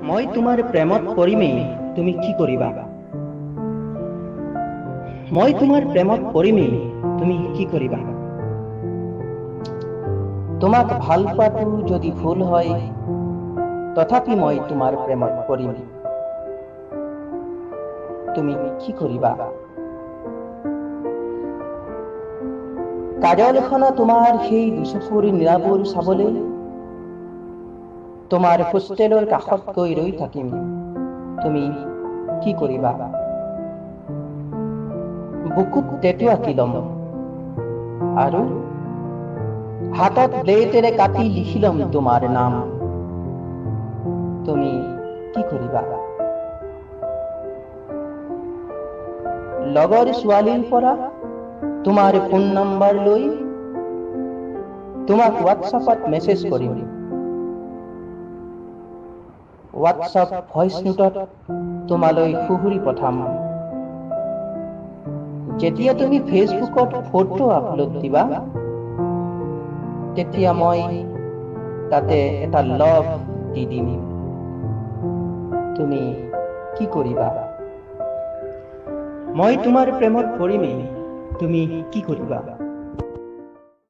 মই তোমাৰ প্ৰেমত পৰিমেই, তুমি কি কৰিবা? মই তোমাৰ প্ৰেমত পৰিমেই, তুমি কি কৰিবা? তোমাক ভাল পোৱাটো যদি ভুল হয়, তথাপি মই তোমাৰ প্ৰেমত পৰিম, তুমি কি কৰিবা? কাজলখনা তোমাৰ সেই দুচকুৰ নীলাবোৰ চাবলৈ তোমাৰ হোষ্টেলৰ কাষত গৈ ৰৈ থাকিম, তুমি কি কৰিবা? বুকুত টেটু আঁকি ল'ম আৰু হাতত ব্লেডেৰে কাটি লিখি ল'ম তোমাৰ নাম, তুমি কি কৰিবা? লগৰ ছোৱালীৰ পৰা তোমাৰ ফোন নম্বৰ লৈ তোমাক হোৱাটছআপত মেছেজ কৰিম, হোৱাটছআপ ভইচ নোটত তোমালৈ সুহুৰি পঠাম। যেতিয়া তুমি ফেচবুকত ফটো আপলোড দিবা, তেতিয়া মই তাতে এটা লভ দি দিম, তুমি কি কৰিবা? মই তোমাৰ প্ৰেমত পৰিমেই, তুমি কি কৰিবা?